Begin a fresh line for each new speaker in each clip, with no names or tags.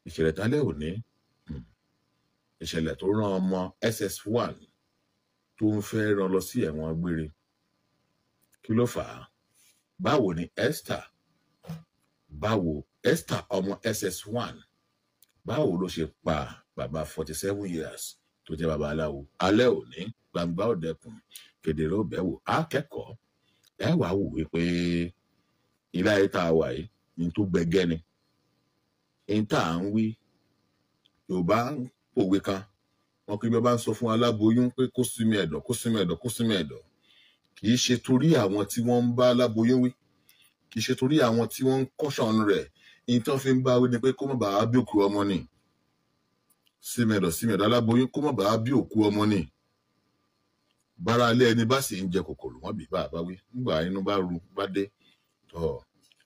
Ìṣẹ̀lẹ̀ tálẹ́ òní, ìṣẹ̀lẹ̀ tó rán ọmọ SS1 tó ń fẹ́ rán lọ sí ẹ̀wọ̀n gbére. Kí ló fà á? Báwo ni Esther? Báwo Esther ọmọ SS1 báwo ló ṣe pa bàbá 47 years tó jẹ́ babaláwo? Alẹ́ òní, gbangba ọ̀dẹ́kùn kedere ó bẹ̀wò akẹ́kọ̀ọ́. Ẹ wàá wò wípé ilé ayé tá a wà yìí ní tó gbẹgẹ́ ni. Ní tá à ń wí, Yorùbá ń pòwe kan, wọn kí bí wọn bá ń sọ fún aláboyún pé kó sinmi ẹ̀dọ̀, kó sinmi ẹ̀dọ̀, kó sinmi ẹ̀dọ̀. Kì í ṣe torí àwọn tí wọ́n ń bá aláboyún wí, kì í ṣe torí àwọn tí wọ́n ń kọ́ṣọ̀n rẹ̀. Ní tí wọ́n fi ń bá wí ni pé kó má bàa bí òkú ọmọ ni. Sinmi ẹ̀dọ̀, sinmi ẹ̀dọ̀ aláboyún, kó má bàa bí òkú ọmọ ni. Bára ilé ẹni bá sì ń jẹ kòkòrò wọn bí bá a bá wí, nígbà inú bá ru bá dé tọ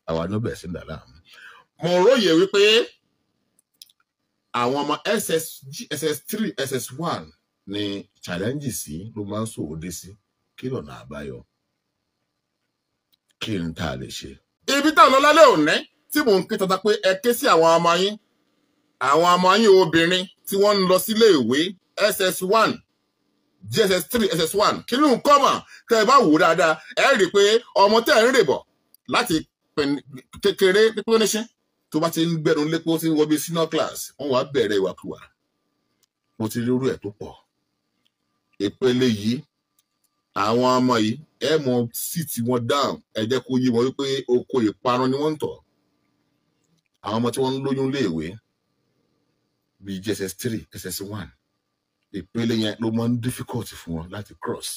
àwa náà bẹ̀rẹ̀ sí ń dà láàmú. Mo róye wípé àwọn ọmọ SS3 SS1 ni challenge sí ló máa ń sòwòdé sí. Kí lọ̀nà àbáyọ? Kí n tá a lè ṣe? Ibi táwọn ọlọ́lẹ́ òní tí mò ń ké tata pé ẹ ké sí àwọn ọmọ yín, àwọn ọmọ yín obìnrin tí wọ́n ń lọ sílé ìwé SS1, JSS3, SS1. Kí ló ń kọ́ mà? Tẹ́ ẹ bá wò ó dáadáa, ẹ rí i pé ọmọ tẹ́ ẹ ń rè bọ̀ láti kékeré pípọ́nìṣẹ́ tó bá ti ń gbẹnu lépo tí ń wọ bí senior class, wọ́n wá bẹ̀rẹ̀ ìwàkiwà. Mo ti rí irú ẹ̀ tó pọ̀. Ìpele yìí, àwọn ọmọ yìí, ẹ mọ sit wọn down, ẹ jẹ́ kó yé wọn wípé oko ìparun ni wọ́n ń tọ̀. Àwọn ọmọ tí wọ́n ń lóyún léèwé bíi JSS3, SS1, ìpele yẹn ló máa ń difficult fún wọn láti cross.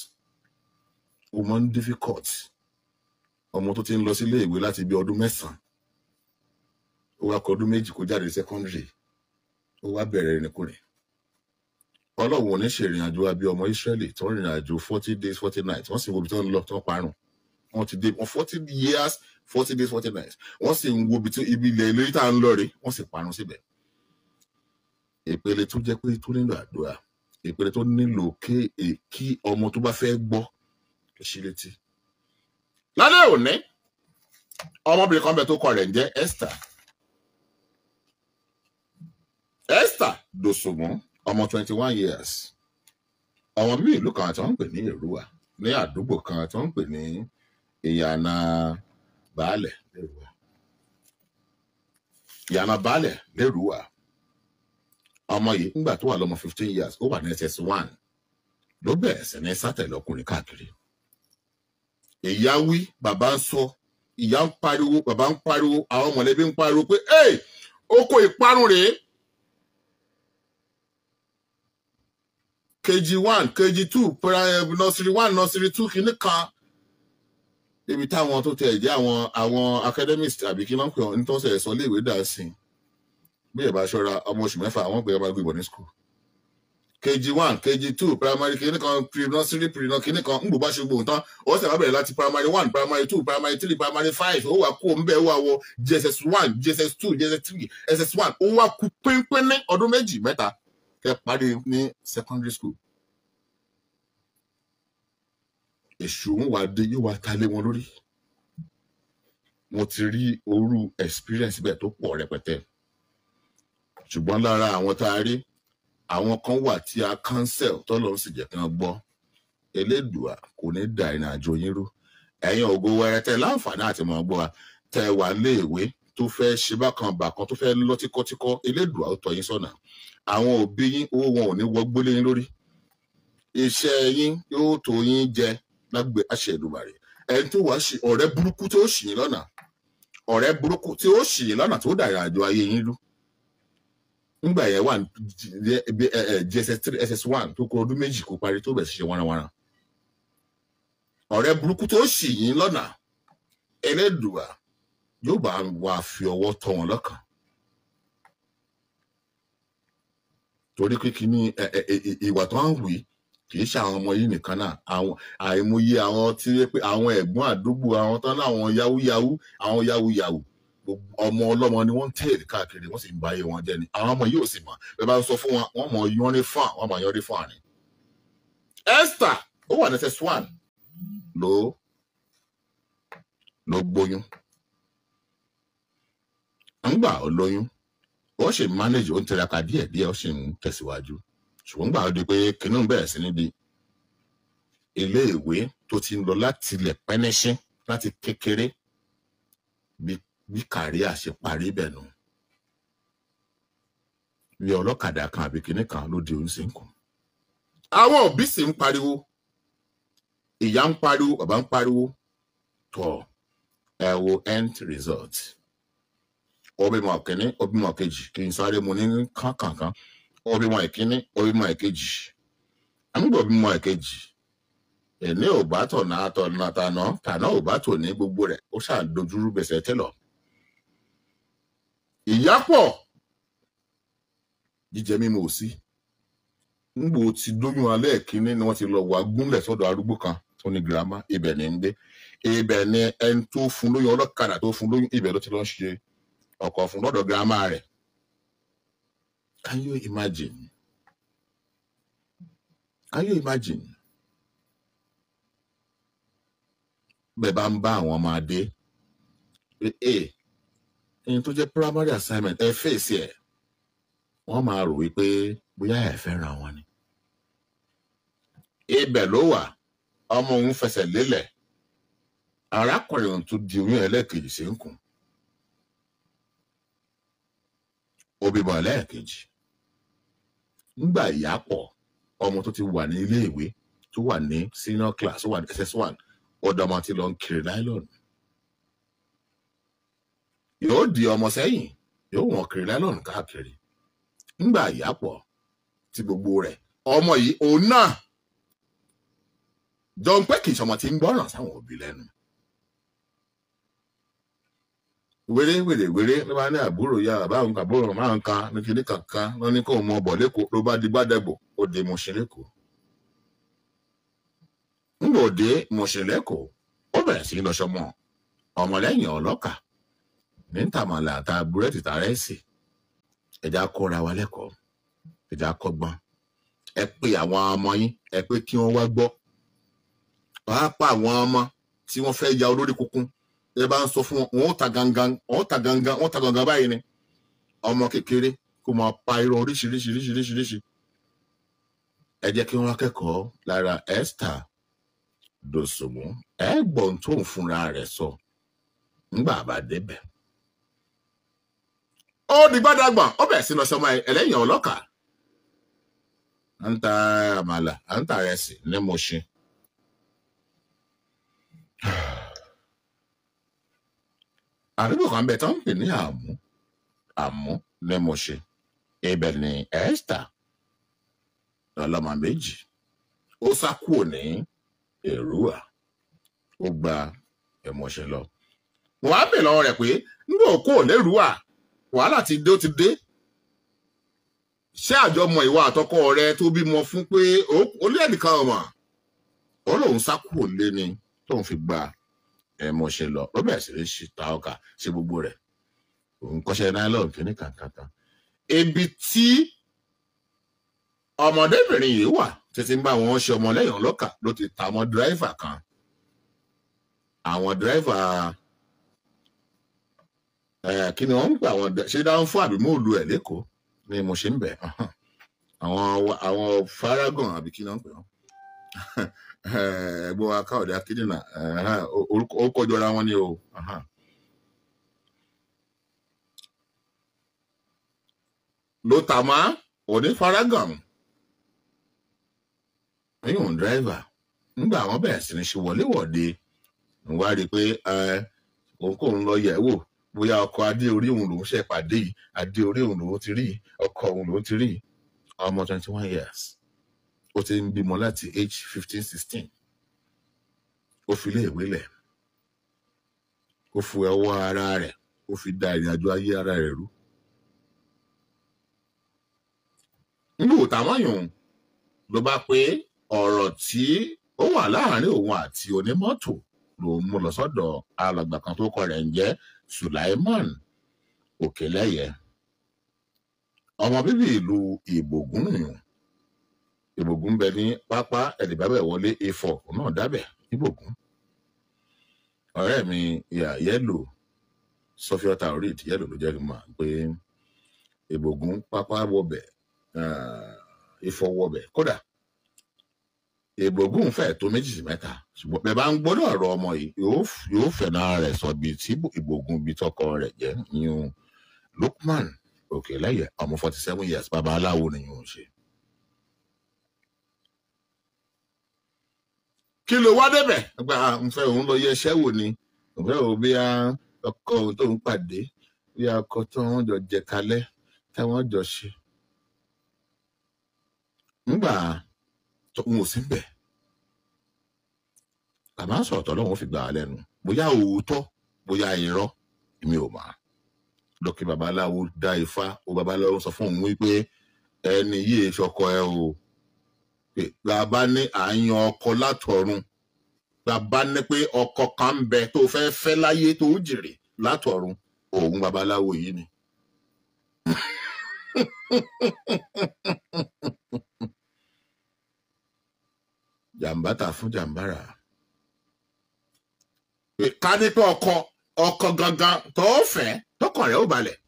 Ó máa ń difficult. Ọmọ tó ti ń lọ sí iléèwé láti bí ọdún 9, ó wá kọ ọdún 2 kó jáde secondary, ó wá bẹ̀rẹ̀ ìrìnkúrìn. Ọlọ́run ò ní ṣe ìrìn àjò abí ọmọ Ísírẹ́lì tó ń rìnrìn àjò 40 days 40 nights, wọ́n sì wo ibi tó ń lọ tó ń parun. Wọ́n ti dé 40 years 40 days 40 nights, wọ́n sì ń wo ibi tí ibi ilẹ̀ ìlérí tá à ń lọ rè, wọ́n sì parun síbẹ̀. Ìpele tó jẹ́ pé tó nílò àdúrà, ìpele tó nílò kí ọmọ tó bá fẹ́ gbọ́ kí ṣí létí. Lálẹ́ òní, ọmọbìnrin kan bẹ tó kọ rẹ̀ ń jẹ́ Esther. Esther Dòsùnmú, ọmọ 21 years. Ọmọ bíbí ìlú kan tí wọ́n ń pè ní Èrúwà, ní àdúgbò kan tí wọ́n ń pè ní Ìyànà Baálẹ̀ lérúwà. Ìyànà Baálẹ̀ lérúwà. Ọmọ yìí ńgbà tó wà lọ́mọ 15 years, ó wà ní SS1 ló bẹ̀rẹ̀ sí ní sátẹ̀lé ọkùnrin káàkiri. Ìyá wí, bàbá ń sọ, ìyá ń pariwo, bàbá ń pariwo, àwọn mọ̀lẹ́bí ń pariwo pé ẹ oko ìparun rèé. KG1, KG2, nursery 1, nursery 2, kìíní kan. Níbi táwọn tó tẹ̀ jẹ́ àwọn academics àbí kí wọ́n pè wọ́n ní tó ń sẹ̀rẹ̀ sọ léèwé dà sí. Bí ẹ̀ bá ṣọ́ra, ọmọ oṣù 6 àwọn pè é máa gbé ìbọn ní school. KG1, KG2, primary kìíní kan, pre-nursery, pre-nursery kìíní kan, ń bò bá ṣe gbóhùn tán, ó sì máa bẹ̀rẹ̀ láti primary 1, primary 2, primary 3, primary 5, ó wà kó ń bẹ̀, ó wà wọ JSS1, JSS2, JSS3, SS1, ó wà kú pínpín ní ọdún 2, 3 kẹ́ parí ní secondary school. Èṣù ń wà dé, yóò wá ta lé wọn lórí. Mo ti rí orú experience bẹ́ẹ̀ tó pọ̀ rẹpẹtẹ. Ṣùgbọ́n lára àwọn tá a rí, àwọn kan wà tí a cancel tọ́lọ́run sì jẹ́ kí wọ́n gbọ́. Elédùà kò ní da ìrìn àjò yín rú. Ẹ̀yin ògo wẹrẹ tẹ láǹfààní àti mọ̀ gbọ́ wa, tẹ wà léèwé tó fẹ́ ṣe bákan bàkan tó fẹ́ lọ tíkọ́tíkọ́, Elédùà ó tọ́ yín sọ́nà. Àwọn òbí yín, owó wọn ò ní wọgbólé yín lórí. Iṣẹ́ yín yóò tó yín jẹ lágbè àṣẹ Èdùmàrè. Ẹni tó wàá ṣe ọ̀rẹ́ burúkú tó ṣì yín lọ́nà, ọ̀rẹ́ burúkú tí ó ṣì yín lọ́nà tó dà ìrìn àjò ayé yín rú. Nígbà yẹn wà JSS3, SS1 tó kọ ọdún 2 kó parí tó bẹ̀rẹ̀ sí ṣe wánrawánra. Ọ̀rẹ́ burúkú tó ṣì yín lọ́nà, Elédùà yóò bá wa fi ọwọ́ tọ́ wọn lọ́kàn. Torí pé kíní ìwà tó ń wí kì í ṣe àwọn ọmọ yìí nìkan náà, àwọn àìmọye àwọn tí pé àwọn ẹ̀gbọ́n àdúgbò, àwọn tán láwọn yahoo, àwọn yahoo, ọmọ ọlọ́mọ ni wọ́n ń tẹ̀lé káàkiri, wọ́n sì ń ba ayé wọn jẹ́ ni. Àwọn ọmọ yìí ò sì mọ̀, bẹ́ẹ̀ bá ń sọ fún wọn, wọ́n mọ̀ yọrí fún, wọ́n mọ̀ yọrí fún àní. Esther ó wà ní SS1 ló gbóyún. Ńgbà ó lóyún, Ó sì manage, ó ń tiraka díẹ̀ díẹ̀, ó sì ń tẹ̀síwájú. Ṣùgbọ́n gbà ó di pé kìnnìún bẹ̀rẹ̀ sí níbi ilé ìwé tó ti ń lọ láti ilẹ̀ pẹ́níṣín láti kékeré, bí kàríà ṣe parí bẹ̀ nù. Bí ọlọ́kadà kan àbí kinní kan ló di òun sí ń kùn. Àwọn òbí sì ń pariwo, ìyá ń pariwo, bàbá ń pariwo, tọ̀ ẹ wo end result. Ó bímọ kínní, ó bímọ kejì, kí n sáré mu ní kánkànkan. Ó bímọ ìkíní, ó bímọ ìkejì. Àmúgbò bímọ ìkejì. Ẹni ò bá tọ̀nà tọ̀nà tànà tànà ò bá tò ní gbogbo rẹ̀, ó ṣàdójúrú gbèsè tẹ́lọ̀. Ìyá pọ̀, jíjẹ mímu ò sí. Ngbò ti dóyún alẹ́ kínní ni wọ́n ti lọ wà gúnlẹ̀ sọ́dọ̀ arúgbó kan tó ní girama, ibẹ̀ ní ń gbé. Ibẹ̀ ni ẹni tó fún lóyún, ọlọ́kadà tó fún lóyún, ibẹ̀ ló ti lọ ṣe ọkọ fún lọ́dọ̀ girama rẹ̀. Can you imagine? Can you imagine? Bẹ́ẹ̀ bá ń bá àwọn ọmọ adé pé ẹni tó jẹ́ primary assignment ẹ fèsì ẹ̀, wọ́n máa rò wípé bóyá ẹ fẹ́ràn wọn ni. Ibẹ̀ ló wà, ọmọ òun fẹsẹ̀ lélẹ̀, arákùnrin òun tún di oyún ẹlẹ́ẹ̀kejì sí ń kùn. Ó bímọ ẹlẹ́ẹ̀kejì. Ńgbà ìyá pọ̀, ọmọ tó ti wà ní ilé ìwé, tó wà ní senior class, tó wà ní SS1, ọ̀dọ̀ ọmọ tí lọ ń kiri nylon. Yóò di ọmọ sẹ́yìn, yóò wọ̀n kiri nylon káàkiri. Ńgbà ìyá pọ̀ tí gbogbo rẹ̀, ọmọ yìí òun náà jọ ń pẹ́ kì í ṣọmọ tí ń gbọ́ràn sáwọn òbí lẹ́nu. Wéré wéré wéré ló bá ní àbúrò ya bàbá òun àbúrò máa ń kan ní kinní kankan ló ní kóun mọ bọ̀ lẹ́kọ̀ọ́, ló bá di gbádẹ́gbò ó dé Mùṣín lẹ́kọ̀ọ́. Ńgbò dé Mùṣín lẹ́kọ̀ọ́, ó bẹ̀rẹ̀ sí lọ sọmọ ọmọlẹ́yìn ọlọ́kà ní tàmàlà àta búrẹ́dì tàrẹ́sì. Ẹ̀já kóra wa lẹ́kọ̀ọ́, ẹ̀já kọ́gbọ́n. Ẹ pé àwọn ọmọ yín, ẹ pé kí wọ́n wá gbọ́. Pàápàá àwọn ọmọ tí wọ́n fẹ́ ya olórí kunkun, ẹ bá ń sọ fún wọn, wọ́n ta gangan, wọ́n ta gangan, wọ́n ta gangan báyìí ni. Ọmọ kékeré kó máa pa irọ́ oríṣiríṣiríṣiríṣiríṣi. Ẹ jẹ́ kí wọ́n kẹ́kọ̀ọ́ lára Esther Dosunmu. Ẹ gbọ́n tó ń fúnra rẹ̀ sọ ńgbà bá débẹ̀. Ó di gbádàgbà, ó bẹ̀rẹ̀ sí lọ sọmọ ẹlẹ́yìn ọlọ́kà. À ń ta àmàlà, à ń ta ìrẹsì ní Mùṣín. Àdúgbò kan bẹ tó ń pè ní Àmú, Àmú ní Mùṣín. Ibẹ̀ ni Esther ọlọ́mọ méjì. Ó sá kúrò ní Èrúwà, ó gba Ìmúṣin lọ. Wọ́n á bè lọ́wọ́ rẹ̀ pé nígbà òkú ò lérúwà, wàhálà ti dé, ó ti dé. Ṣé àjọmọ̀ ìwà àtọkọ rẹ tó bímọ fún pé ó lé ẹnìkan ọmọ? Ó lóun sá kúrò lé ni tóun fi gba Ìmúṣin lọ. Ó bẹ̀rẹ̀ sí ní ṣe ta ọkà ṣe gbogbo rẹ̀. Òun kọ́ṣẹ́ nylon kìíní kankankan. Ibi tí ọmọdébìnrin yìí wà títí ń bá wọn ṣe ọmọlẹ́yìn ọlọ́kà ló ti ta àwọn dírẹ́fà kan. Àwọn dírẹ́fà kí ni wọ́n ń pè àwọn ṣé dáhùn fún àbí mòlù ẹ̀ lẹ́kọ̀ọ́ ni mo ṣe ń bẹ̀. Àwọn faragan àbí kí ni wọ́n ń pè wọ́n. Ẹ̀gbọ́n wa Káyọ̀dé Akíndínà, ó kọjọra wọn ni o. Ló ta mọ́ òní faragan ẹ̀yìn dírẹ́fà. Nígbà àwọn bẹ̀rẹ̀ sí ní ṣe wọléwọ̀de, ń wá rí i pé òun kò ń lọ yẹ̀ wò bóyá ọkọ adé orí òun lòún ṣe pàdé yìí, adé orí òun lòún ti rí yìí, ọkọ òun lòún ti rí yìí. Ọmọ 21 years, ó ti ń bímọ láti age 15, 16. Ó fi ilé ìwé lẹ̀, ó fi ọwọ́ ara rẹ̀, ó fi da ìrìn àjò ayé ara rẹ̀ rú. Nígbà táwọn yòó ló bá pé ọ̀rọ̀ tí ó wà láàárín òun àti onímọ́tò lòun mú lọ sọ́dọ̀ alàgbà kan tó kọ rẹ̀ ń jẹ́ Sulaiman Òkèlẹ́yẹ, ọmọ bíbí ìlú Ìbògún nìyẹn. Ìbògún bẹ ní pápá ẹ̀dìbábẹ̀ wọlé Ifọ̀ náà dábẹ̀ Ìbògún. Ọ̀rẹ́ mi ìyá yẹ́lò Sọfíọ́ Taoreed yẹ́lò ló jẹ́ kí n mọ̀ pé Ìbògùn pápá wọbẹ̀, ìfọwọ́bẹ̀, kódà Ìbògùn fẹ́ tó méjì sí mẹ́ta. Ṣùgbọ́n bẹ́ẹ̀ bá ń gbọ́dọ̀ ọ̀rọ̀ ọmọ yìí, yóò fẹ̀nà rẹ̀ sọ bíi tí Ìbògùn bíi tọkọ rẹ̀ jẹ́. Yún Lukman Òkèlẹ́yẹ, ọmọ 47 years, babaláwo ni yóò ṣe. Kí ló wá débẹ̀? Gba ń fẹ́ òun lọ yẹ iṣẹ́ wò ni, òun fẹ́ òun bí ọkọ òun tó ń pàdé, bí ọkọ tó ń jọ jẹ kalẹ̀ táwọn jọ ṣe. Ńgbà tó ń wò sí bẹ̀, bàbá ń sọ̀rọ̀ tọ́lọ́run fi gbà á lẹ́nu, bóyá òótọ́ bóyá irọ́ èmi ò mọ̀. Lókè babaláwo dá ifá, ó babaláwo sọ fún òun wípé ẹni yìí ṣọkọ ẹ o, pé bàbá ní à ń yan ọkọ látọ̀run, bàbá ní pé ọkọ kan ń bẹ tó fẹ́ fẹ́ láyé tó jèrè látọ̀run, òun babaláwo yìí ni. Jàǹbá tà fún jàǹbára. Pé ká ní pé ọkọ gangan tó fẹ́ tọkàn rẹ̀ ó balẹ̀.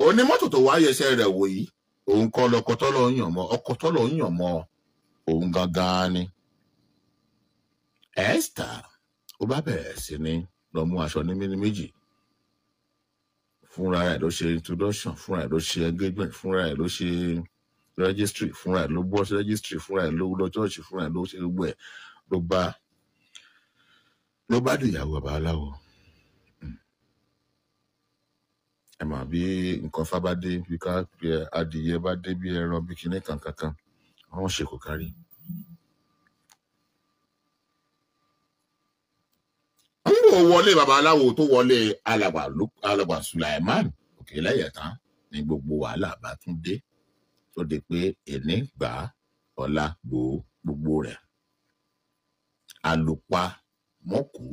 Onímọ́tò tó wáyé iṣẹ́ rẹ̀ wò yìí, òun kọ́ lọkọ tọ́lọ̀ ń yàn mọ́, ọkọ tọ́lọ̀ ń yàn mọ́ òun gangan ni. Esther ó bá bẹ̀rẹ̀ sí ní lọ mú aṣọ ní méní méjì. Fúnra rẹ̀ ló ṣe introduction, fúnra rẹ̀ ló ṣe engagement, fúnra rẹ̀ ló ṣe registry, fúnra rẹ̀ ló bọ́ sí registry, fúnra rẹ̀ ló lọ church, fúnra rẹ̀ ló ṣe gbogbo ẹ̀, ló bá dìyàwó babaláwo. Ẹ mọ̀ bí nǹkan fá bá dé, bí ká bí adìyẹ bá dé, bí ẹran, bí kinní kankankan, wọ́n ṣe kò kárí. Ń bò wọlé babaláwo tó wọlé alàgbà Sulaiman Òkèlẹ́yẹ tán ní gbogbo wàhálà bá tún dé, tó di pé ẹni gbà ọ̀la gbò gbogbo rẹ̀. Àlùpà mọ́kù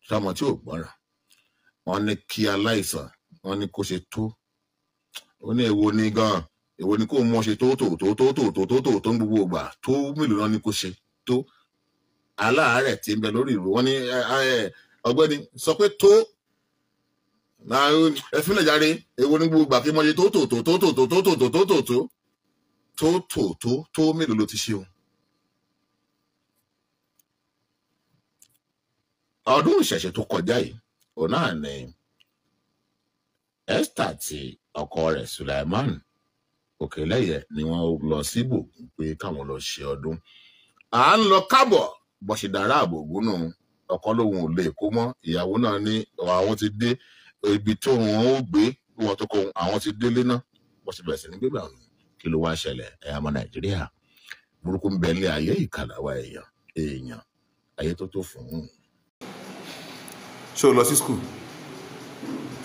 sọmọ tí ò gbọ́ràn. Wọ́n ní kí aláìsàn, wọ́n ní kó ṣe tó. Ó ní èwo ni gan, èwo ni kó mọ ṣe tó tó tó tó tó tó tó tó tó ń gbogbo ìgbà tó mélòó náà ni kó ṣe tó. Aláàárẹ̀ tí ń bẹ lórí ìlú, wọ́n ní ọ̀gbẹ́ni sọ pé tó ẹ fílẹ̀ járe, èwo ni gbogbo ìgbà kí mọ ṣe tó tó tó tó tó tó tó tó tó tó tó tó tó tó tó tó mélòó ló ti ṣe o. Ọdún ìṣẹ̀ṣẹ̀ tó kọjá yìí, òun náà ni Esther àti ọkọ rẹ̀ Sulaiman Òkèlẹ́yẹ ni wọ́n lọ sí Ìbògùn pé káwọn lọ ṣe ọdún. À ń lọ kábọ̀ bó ṣe dára àbògùn nù, ọkọ lòun ò lè kó mọ́, ìyàwó náà ní àwọn ti dé ibi tó wọn ó gbé, wọn tó kọ àwọn ti délé náà, bó ṣe bẹ̀rẹ̀ sí ní gbégbà nù. Kí ló wá ṣẹlẹ̀? Ẹ̀yà ọmọ Nàìjíríà, burúkú ń bẹ ní ayé ìkàlà wa, èèyàn èèyàn ayé tó tó fún un. Ṣé o lọ sí school?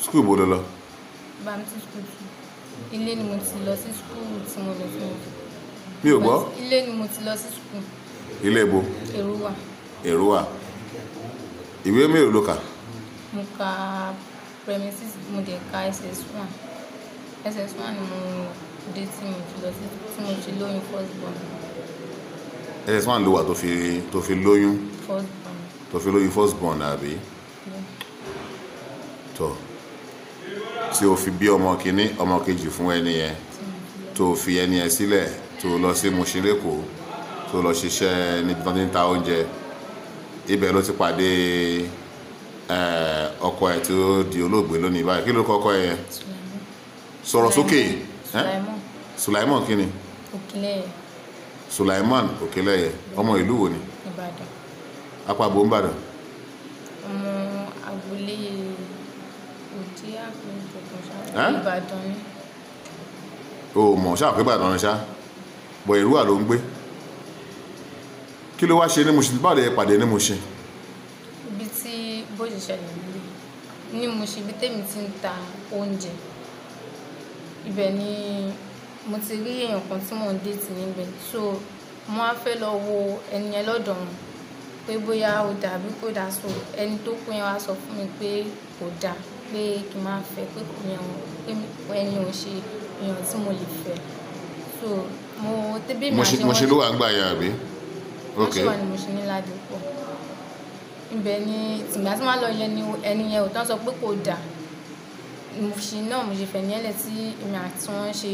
School bo lo lọ?
Baptist school. Ilé ni mo ti lọ sí school tí mo lọ sí.
Mi ò gbọ́.
Ilé ni mo ti lọ sí school.
Ilé ibo?
Èrúwà.
Èrúwà. Ìwé mélòó ló kà?
Mo ka premises, mo dẹ̀ ka SS1. SS1 ni mo dé tí mo ti lọ sí, tí mo ti lóyún first born.
SS1 ló wà tó fi lóyún.
First born.
Tó fi lóyún first born àbí? Tó tí o fi bí ọmọ kìíní ọmọ kejì fún ẹni yẹn, tó fi ẹni yẹn sílẹ̀, tó lọ sí Mushin l'Ékòó, tó lọ ṣiṣẹ́ níbi tó ti ń ta oúnjẹ. Ibẹ̀ ló ti pàdé ọkọ ẹ̀ tó di olóògbé lónìí báyìí. Kí ló kọ ọkọ ẹ̀ yẹn? Sọ̀rọ̀ sókè. Sulaiman kí ni?
Òkèlẹ́yẹ.
Sulaiman Òkèlẹ́yẹ, ọmọ ìlú wo ni?
Ìbàdàn.
Apá bo n'Ìbàdàn?
Ọmọ agboolé Òjé Àpéjọpọ̀ ṣá. Ìbàdàn ni.
O mọ̀ ṣáà pé Ìbàdàn ni ṣá, bọ̀ Èrúwà ló ń gbé. Kí ló wá ṣe ní Mushin? Báwo lè pàdé ní Mushin?
Ibi tí bó ṣe ṣẹlẹ̀ nílé ní Mushin, ibi tèmi ti ń ta oúnjẹ, ibẹ̀ ni mo ti rí èèyàn kan tí mò ń déètì níbẹ̀. So mo á fẹ́ lọ wo ẹni yẹn lọ́dọ̀ wọn pé bóyá ó dà bí kò dà. So ẹni tó kú yẹn wá sọ fún mi pé kò dà, pé kí n máa fẹ́, pé kò yẹn, pé ẹni ò ṣe èèyàn tí mo lè fẹ́. So mo tẹ́bí mi àti wọn.
Mushin ló wà ń gbà yẹn àbí?
Ok. Wọ́n ṣì wà ní Mushin ní Ládìpọ̀. Ibẹ̀ ni tìgbà tí wọ́n lọ yẹn ni ẹni yẹn ò tán sọ pé kò dà. Mo ṣe náà mo ṣe fẹ́ ní ẹlẹ́ tí èmi àti wọn ṣe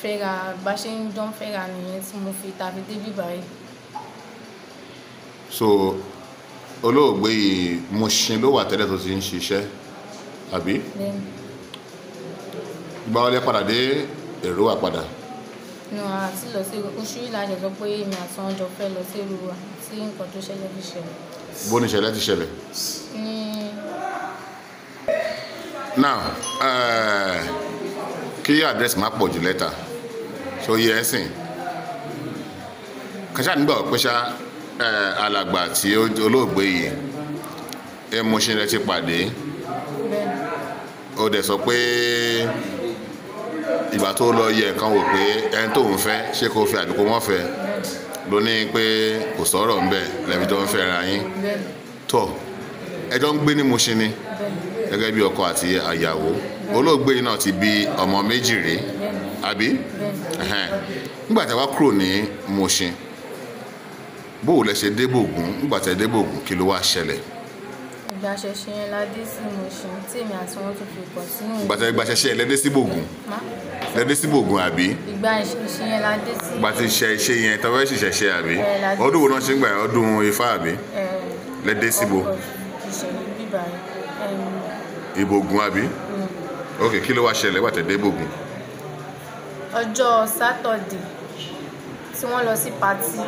fẹ́ra, bá ṣe ń dán fẹ́ra nìyẹn tí mo fi tàbí débí báyìí.
So olóògbé yìí Mushin ló wà tẹ́lẹ̀ tó ti ń ṣiṣẹ́ àbí?
Bẹ́ẹ̀ni.
Ìgbà wo lẹ padà dé Èrúwà padà?
No, àti lọ sí oṣù yìí la jọ sọ pé èmi àti wọn jọ fẹ́ lọ sí Èrúwà tí nǹkan tó ṣẹlẹ̀ fi ṣẹlẹ̀.
Bó ni ìṣẹ̀lẹ̀ ti ṣẹlẹ̀?
Ní.
Now, kí àdírẹ́sì má pọ̀ jù lẹ́tà ṣó yẹ ẹ́ sìn kàṣà nígbà pé ṣá alàgbà tí olóògbé yìí ẹ Mushin rẹ ti pàdé.
Bẹ́ẹ̀ni.
Ó dẹ̀ sọ pé ìgbà tó lọ yẹ nǹkan wò pé ẹni tó ń fẹ́ ṣé kò fẹ́ àbí kò mọ́ fẹ́ ló ní pé kò sọ̀rọ̀ ńbẹ̀ lẹ́bi tó ń fẹ́ ra yín.
Bẹ́ẹ̀ni.
Tó ẹjọ́ ń gbé ní Mushin ni.
Bẹ́ẹ̀ni.
Gẹ́gẹ́ bí ọkọ àti àyàwó. Olóògbé yìí náà ti bí ọmọ méjì rí àbí?
Bẹ́ẹ̀ni.
Nígbà tí a wá kúrò ní Mushin, bó o lẹ ṣe dé Bògún? Nígbà tí a dé Bògún kí ló wá ṣẹlẹ̀?
Ìgbà ṣẹ̀ṣẹ̀ yẹn la dé sí Mushin tí èmi àti wọn tún fi pọ̀ sínú.
Ìgbà tí ìgbà ṣẹ̀ṣẹ̀ lẹ dé sí Bògún?
Má.
Lẹ dé sí Bògún àbí?
Ìgbà ṣẹ̀ṣẹ̀ yẹn la dé sí.
Ìgbà tí ṣe yẹn tọ́wọ́ ṣẹ̀ṣẹ̀ ṣe àbí?
Ẹ̀, la dé.
Ọdún wo náà ṣe ń gbà yẹn? Ọdún Ifá àbí?
Ẹ̀,
Lẹ dé síbo?
Ìṣẹ̀lẹ̀ bíbá yẹn.
Ìbògún àbí? Ok, kí ló wá ṣẹlẹ̀ nígbà tí ẹ dé Bògún?
Ọjọ́ Sátọ̀dé tí wọ́n lọ sí patí.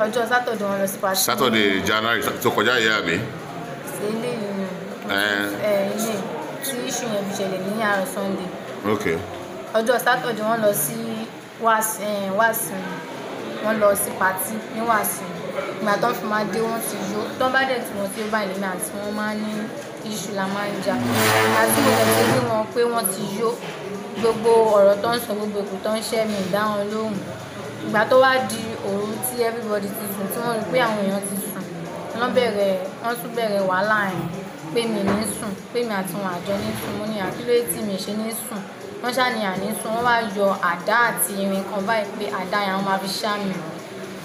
Ọjọ́ Sátọ̀dé wọ́n lọ sí patí.
Sátọ̀dé January tó kọjá yìí àbí?
Ṣé ilé yìí ni? Ẹ ilé tí iṣu yẹn fi ṣẹlẹ̀ ní àárọ̀ Sunday.
Ok.
Ọjọ́ Sátọ̀dé wọ́n lọ sí Wàsíù, wọ́n lọ sí patí ní Wàsíù. Ìgbà tó ń fi máa dé wọ́n ti yó. Tó bá dẹ̀ tí wọ́n tí ó bá ìlú àti wọ́n máa ń ní iṣu la máa ń jà. Ìgbà tí mo lọ sí rí wọn pé wọ́n ti yó, gbogbo ọ̀rọ̀ tó ń sọ, gbogbo èkó tó ń ṣẹ́ mi dá wọn lóhùn. Ìgbà tó wá di òru tí everybody ti sùn, tí wọ́n rí pé àwọn èèyàn ti sùn, wọ́n bẹ̀rẹ̀, wọ́n tún bẹ̀rẹ̀ wàhálà yẹn pé mi ní sùn, pé mi àti wọn àjọ ní sùn. Mo ní àkílóye tí mi ṣe ní sùn. Wọ́n ṣá ní àní sùn, wọ́n wá yọ àdá àti irin kan báyìí pé àdá yẹn àwọn máa fi ṣá mi.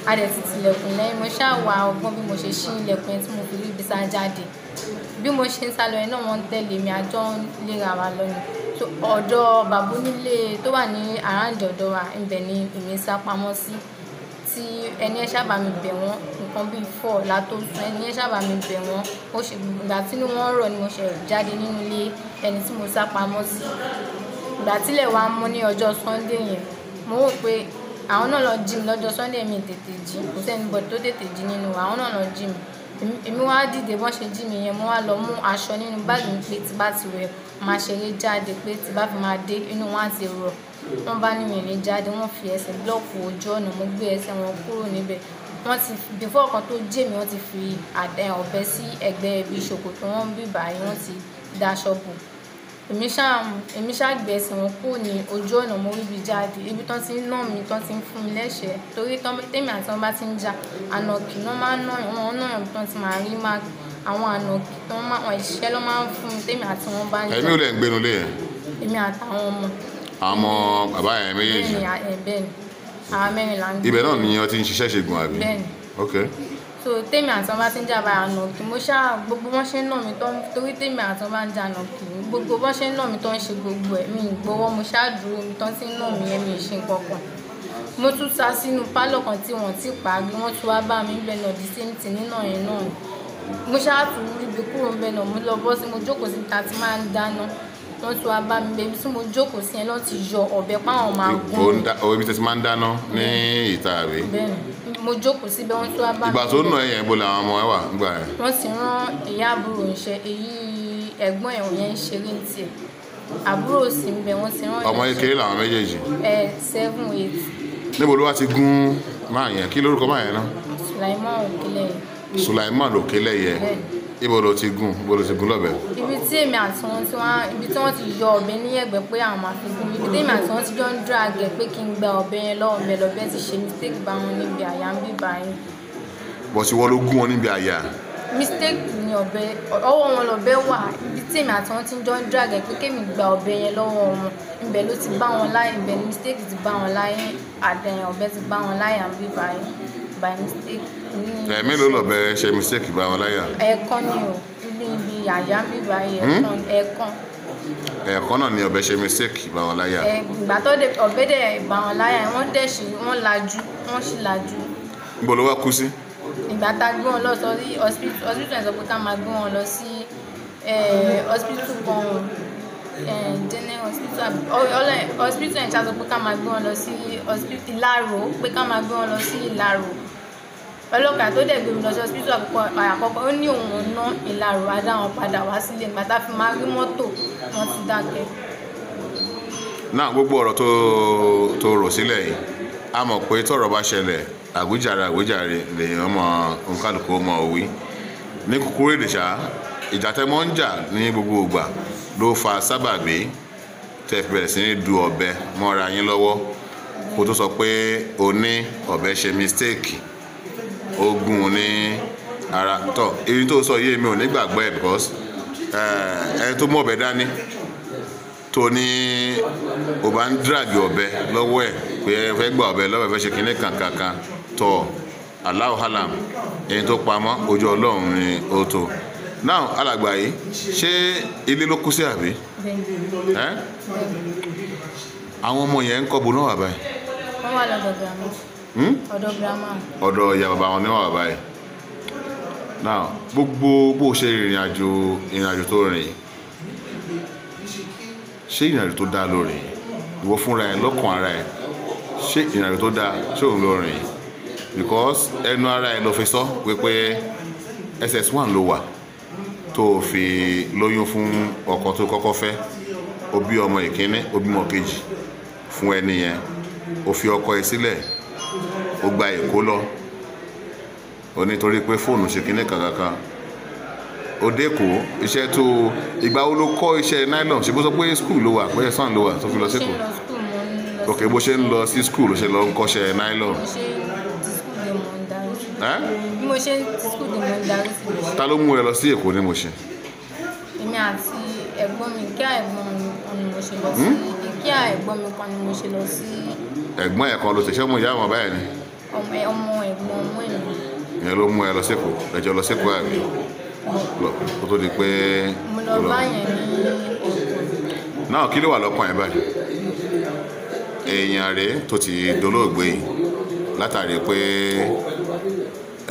A dẹ̀ ti tilẹ̀kùn lẹ́yìn, mo ṣá wá ọgbọ́n bí mo ṣe ṣí ilẹ̀kùn yẹn tí mo fi rí ibi sá jáde. Bí mo ṣe ń sá lọ yẹn náà wọ́n ń tẹ̀lé mi, àjọ ń léra wa lọ ni. So ọ̀dọ̀ bàbá onílé tó wà ní àràǹdì ọ̀dọ̀ wa, ibẹ̀ ni èmi sá pamọ́ sí. Tí ẹni ẹ sábà mi bẹ̀ wọ́n, nǹkan bí 4 la tó sùn, ẹni ẹ sábà mi bẹ̀ wọ́n. Ó ṣe ìgbà tí inú wọn rọ̀ ni mo ṣe jáde nínú ilé ẹni tí mo sá pamọ́ sí. Ìgbà tílẹ̀ wa mọ́ ní ọjọ́ Sunday yẹn, mo rò pé àwọn náà lọ jí mi lọ́jọ́ Sunday, mi tètè jí. Kò sí anybody tó tètè jí nínú wa, àwọn náà lọ jí mi. Èmi wá dìde bọ́n ṣe jí mi yẹn, mo wá lọ mú aṣọ nínú báàgì mi pé tí bá ti wẹ̀, màá ṣeré jáde pé tí bá fi máa dé inú wọn á ti rọ̀. Wọ́n bá ní mi ní jáde, wọ́n fi ẹsẹ̀ búlọ̀kù ojú ọ̀nà, mo gbé ẹsẹ̀ wọn kúrò níbẹ̀. Wọ́n ti before kan tó jẹ́ mi, wọ́n ti fi àdá ọ̀bẹ sí ẹ̀gbẹ́ ibi ṣòkòtò wọn bí báyìí, wọ́n ti daṣọ bò. Èmi ṣá gbé ẹsẹ̀ wọn kúrò ní ojú ọ̀nà, mo rí ibi jáde. Ibi tán ti ń nà mí, tán ti ń fún mi lẹ́sẹ̀. Torí tèmi àti wọn bá ti ń jà, ànàkì náà máa ń nà yàn, wọ́n nà yàn bí tán ti máa rí máa àwọn ànàkì tán máa, àwọn ìṣẹ́ ló máa ń fún mi tèmi àti wọn bá ń jà.
Ẹ̀mí ò lè ń gbénu lé yẹn?
Èmi àtàwọn ọmọ.
Àwọn ọmọ bàbá yẹn méjèèjì?
Bẹ́ẹ̀ni, bẹ́ẹ̀ni. Àwa mẹ́rin là ń gbé.
Ibẹ̀ náà ni wọ́n ti ń ṣiṣẹ́ ṣègùn àbí?
Bẹ́ẹ̀ni.
Ok.
So tèmi àti wọn bá ti ń jà bá ànàkì, mo ṣá gbogbo bọ́n ṣe ń nà mí tán, torí tèmi àti wọn bá ń jà ànàkì, gbogbo bọ́n ṣe ń nà mí tán ń ṣe gbogbo ẹ̀, mi ì gbowó, mo ṣá dúró mi tán tí ń nà mí yẹn, mi ì ṣe nǹkan kan. Mo tún sá sínú pálọ̀ kan tí wọ́n ti parí, wọ́n tún wá bá mi bẹ́ẹ̀ náà the same thing nínà yẹn náà. Mo ṣá tún rí ibi kúrò ńbẹ̀ náà, mo lọ bọ́ sí, mo jókòó sí ta tí máa ń dáná. Wọ́n tún wá bá mi bẹ́ẹ̀ tí mo jókòó sí yẹn lọ́ ti yọ ọ̀bẹ páwọn máa gún mi.
O ibi tí ti máa ń dáná ní ìta àbí?
Bẹ́ẹ̀ni, mo jókòó síbẹ̀, wọ́n tún wá bá mi.
Ìgbà tó nà ẹ̀yẹn ibo làwọn ọmọ ẹ wà nígbà yẹn?
Wọ́n ti rán ìyá àbúrò ńṣe, èyí ẹ̀gbọ́n ẹ̀ yẹn ń ṣeré ní tiẹ̀. Àbúrò sì ń bẹ, wọ́n ti rán
Ọmọ kékeré làwọn méjèèjì?
Ẹ 7, 8.
Níbo ló wá ti gún máa yẹn? Kí lórúkọ máa yẹn náà?
Sùláìmán Òkèlẹ́yẹ.
Sùláìmán Òkèlẹ́yẹ.
Bẹ́ẹ̀ni.
Ibo ló ti gún? Ibo ló ti gún lọ́bẹ?
Ibi tí èmi àti wọn tí wọ́n, ibi tí wọ́n ti yọ ọ̀bẹ ní ẹ̀gbẹ́ pé àwọn máa fi gún mi. Ibi tí èmi àti wọn ti jọ ń drag ẹ̀ pé kí n gba ọ̀bẹ yẹn lọ́wọ́ mi, lọ́bẹ ti ṣe mistake bá wọn níbi àyà ń bí báyìí.
Bọ̀ sí wọ́n ló gún wọn níbi àyà?
Mistake ni ọ̀bẹ, ọwọ́ wọn lọ́bẹ wà. Ibi tí èmi àti wọn ti jọ ń drag ẹ̀ pé kémi gba ọ̀bẹ yẹn lọ́wọ́ wọn. Ibẹ̀ ló ti bá wọn láyé, ibẹ̀ ni mistake ti bá wọn láyé, àdẹ̀yìn ọ̀bẹ ti bá wọn láyà ń bí báyìí. By mistake.
Ẹ mélòó lọ́bẹ ṣe mistake bá wọn láyà?
Ẹ̀ẹ̀kan ni o, níbi Yàyà mi báyìí ẹ̀ẹ̀kan.
Ẹ̀ẹ̀kan náà ni ọ̀bẹ ṣe mistake bá wọn láyà.
Ìgbà tó dé ọ̀bẹ dẹ̀ bá wọn láyà, wọ́n dẹ̀ ṣe wọ́n lajú, wọ́n sì lajú.
Níbo ló wá kú sí?
Ìgbà tá a gbé wọn lọ sí hospital, hospital yẹn sọ pé ká máa gbé wọn lọ sí hospital kan, general hospital, hospital yẹn ṣá sọ pé ká máa gbé wọn lọ sí hospital Ìlaró, pé ká máa gbé wọn lọ sí Ìlaró. Ọlọ́kadà tó dẹ̀ gbé mi lọ sí hospital àkọ́kọ́, ó ní òun ná Ìlaró, á dá wọn padà wá sílé. Ìgbà tá a fi máa rí mọ́tò, wọ́n ti dákẹ́.
Náà gbogbo ọ̀rọ̀ tó rò sílẹ̀ yìí, a mọ̀ pé tọ́rọ̀ bá ṣẹlẹ̀, àwíjàre àwíjàre lèèyàn mọ òǹkàlùkù mọ òwí. Ní kúkúrú èdè ṣá, ìjà tẹ́ mọ́ ń jà ní gbogbo ìgbà ló fa sábàbí tẹ́ fi bẹ̀rẹ̀ sí ní du ọ̀bẹ mọ́ra yín lọ́wọ́, kó tó sọ pé o ní ọ̀bẹ ṣe mistake, ogun ní ara tọ́. Èyí tó sọ yìí mi ò ní gbàgbọ́ ẹ̀, because ẹni tó mú ọ̀bẹ dání tó ní o bá ń drag ọ̀bẹ lọ́wọ́ ẹ̀ pé ẹ fẹ́ gba ọ̀bẹ lọ́wọ́ ẹ fẹ́ ṣe kinní kankankan tọ́, Allahu alam, ẹni tó pamọ́ ojú Ọlọ́run ni ó tó. Now alàgbà yìí, ṣé ilé ló kú sí àbí? Àwọn ọmọ yẹn ń kọ́ bo náà wà báyìí?
Wọ́n wà lọ́dọ̀ grandma. Ọ̀dọ̀ grandma.
Ọ̀dọ̀ ìyá bàbá wọn ni wọ́n wà báyìí. Now gbogbo bó ṣe ìrìn àjò tó rìn, ṣé ìrìn àjò tó dáa ló rìn? Ìwọ fúnra ẹ lọ́kàn ara ẹ, ṣé ìrìn àjò tó dáa ṣé òun ló rìn? Because ẹnu ara ẹ ló fi sọ pé SS1 ló wà tó fi lóyún fún ọkọ tó kọ́kọ́ fẹ́, ó bí ọmọ ìkíní, ó bímọ kejì fún ẹni yẹn, ó fi ọkọ ẹ sílẹ̀, ó gba Èkó lọ, ó nítorí pé fóònù ṣe kíní kankan, ó dẹ́kọ̀ iṣẹ́ tó. Ìgbà wo ló kọ́ iṣẹ́ nylon? Ṣe bó sọ pé school ló wà, pé ẹ̀sán ló wà tó fi lọ sí Èkó? Ok, bó ṣe ń lọ sí school ló ṣe lọ ń kọ́ṣẹ́ nylon.
Bí mo ṣe ń ti school dé mo ń darí sí.
Ta ló mú ẹ lọ sí Èkó ní Mùṣín?
Èmi àti ẹ̀gbọ́n mi, kíá ẹ̀gbọ́n mi kan ni mo ṣe lọ sí. Kíá ẹ̀gbọ́n mi kan ni mo ṣe lọ sí.
Ẹ̀gbọ́n ẹ̀ kan ló ṣẹ̀ṣẹ̀ mú ìyá àwọn báyìí ni?
Ọmọ ẹ̀gbọ́n ọmọ mi.
Ìyẹn ló mú ẹ lọ sí Èkó, ẹjọ́ lọ sí Èkó àbí? Kó tó di pé.
Mo lọ bá yẹn ní Èkó.
Náà kí ló wà lọ́kàn ẹ báyìí? Èèyàn rèé tó ti dolóògbé yìí látàrí pé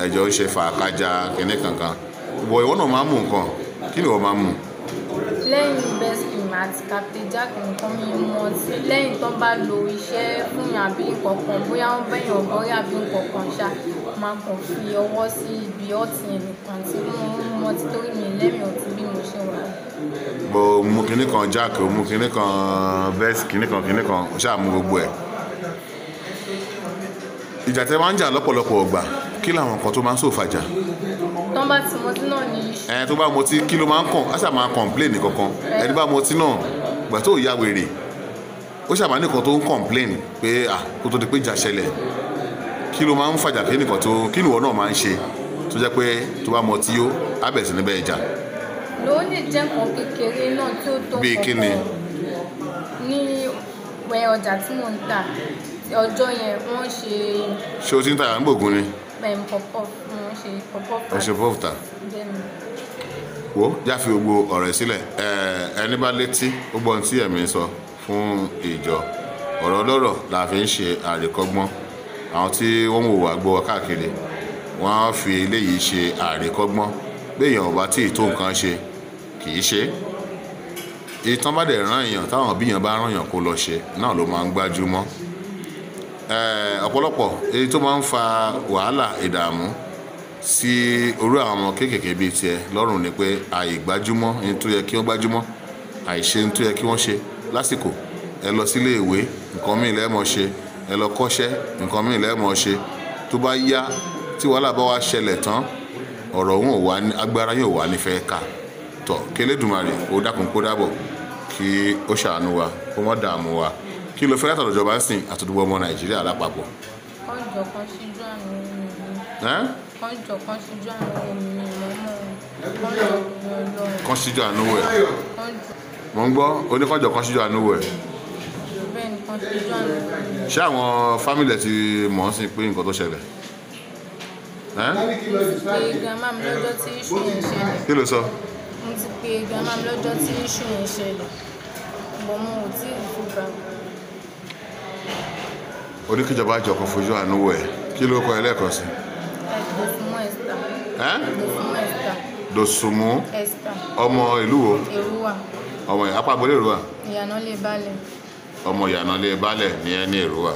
ẹjọ́ ń ṣe fàákájà kínní kankan. Ìwọ náà máa ń mú nǹkan, kí ni ìwọ máa ń mú?
Lẹ́yìn Best Cream àti Captain Jack nǹkan mi mọ tí lẹ́yìn tó bá lo iṣẹ́ fún yàn àbí nǹkan kan, bóyá wọ́n bẹ̀yàn ọ̀gọ́rí àbí nǹkan kan ṣá, máa kàn fi ọwọ́ sí ibi ọtí yẹn nìkan tí mo ń mọ tí torí mi lẹ́mìí ọtí bí mo ṣe wà.
Bó mú kinní kan Jack, ó mú kinní kan Best, kinní kan kinní kan, ó ṣáà mú gbogbo ẹ̀. Ìjà tẹ máa ń jà lọ́pọ̀lọpọ̀ ọgbà, kí làwọn nǹkan tó máa ń ṣòfàjà?
Tọ́ bá ti mọtí náà ní iṣu.
Ẹ tó bá mọtí kí ló máa ń kàn? Á ṣáà máa complain kankan. Ẹni bá mọtí náà, ìgbà tó ya wèrè, ó ṣáà máa ní nǹkan tó ń complain pé à kó tó di pé ìjà ṣẹlẹ̀. Kí ló máa ń fàjà, kí nìkan tó kí nìwọ náà máa ń ṣe tó jẹ́ pé tó bá mọtí yó, á bẹ̀rẹ̀ sí ní bẹ́ẹ̀ jà.
Ló lè jẹ́ nǹkan kékeré náà tí ó tó
Bíi kí ni?
Ní wẹ ọjà tí mò ń tà, ọjọ́ yẹn wọ́n ṣe.
Ṣé o ti ń tajà ní Gbògùn ni?
Pọ̀pọ̀, wọ́n ṣe pọ̀pọ̀.
Ó ṣe pọ̀pọ̀ tà.
Bẹ́ẹ̀ni.
Wo já fi gbogbo ọ̀rọ̀ ẹ sílẹ̀. Ẹni bá létí ó gbọ́ ohun tí ẹ̀mí ń sọ fún ìjọ. Ọ̀rọ̀ ọlọ́rọ̀ la fi ń ṣe àríkọ́gbọ́n. Àwọn tí wọ́n ń wò wá gbọ́ wa káàkiri, wọ́n á fi eléyìí ṣe àríkọ́gbọ́n. Bí èèyàn ò bá tí ì tó nǹkan ṣe, kì í ṣe. Ìtàn bá dẹ̀ rán èèyàn, táwọn òbí èèyàn bá rán èèyàn kó lọ ṣe, náà ló máa ń gbájúmọ́. Ọ̀pọ̀lọpọ̀ èyí tó máa ń fa wàhálà ìdààmú sí orí àwọn ọmọ kéékèèké bíi tiẹ̀ lọ́rùn ni pé àìgbájúmọ́ ní tó yẹ kí wọ́n gbájúmọ́, àìṣe ní tó yẹ kí wọ́n ṣe lásìkò. Ẹ lọ sílé ìwé, nǹkan míì lẹ́ẹ̀ mọ̀ ṣe, ẹ lọ kọ́ṣẹ́, nǹkan míì lẹ́ẹ̀ mọ̀ ṣe. Tó bá yá tí wàhálà bá wá ṣẹlẹ̀ tán, ọ̀rọ̀ òun ò wá ní agbára yóò wá nífẹ̀ẹ́ ká. Tọ̀ kí Elédùmarè ó dákun kó dábọ̀ kí ó ṣàánú wa, kó má dààmú wa. Kí ló fẹ́ látọ̀dọ̀ ìjọba ń sìn àtòdúgbò ọmọ Nàìjíríà lápapọ̀?
Kọ́njọ kan ṣíjú àánú mi. Kọ́njọ kan ṣíjú àánú mi mọ́mọ́. Kọ́njọ lọ.
Kan ṣíjú àánú ẹ̀. Mo ń gbọ́ oníkọ́njọ kan ṣíjú àánú ẹ̀.
Bẹ́ẹ̀ni, kan ṣíjú àánú mi.
Ṣé àwọn fámìlì ẹ̀ ti mọ̀ ọ́n sí pé nǹkan tó ṣẹlẹ̀?
Mo ti pe grandma mi lọ́jọ́ tí iṣu yẹn ṣẹlẹ̀.
Kí ló sọ?
Mo ti pe grandma mi lọ́jọ́ tí issue yẹn ṣẹlẹ̀, but mo ò tí ì feedback.
Oníkíjọba jọ kó fojú àánú wò ẹ́. Kí ló kọ ẹ lẹ́ẹ̀kan sí?
Dòsùnmú Esther.
Ẹ́?
Dòsùnmú Esther.
Dòsùnmú
Esther.
Ọmọ ìlú wo?
Èrúwà.
Ọmọ apá agbolé Èrúwà.
Ìyànà lè balẹ̀.
Ọmọ ìyànà lè balẹ̀ ní ẹ ní Èrúwà.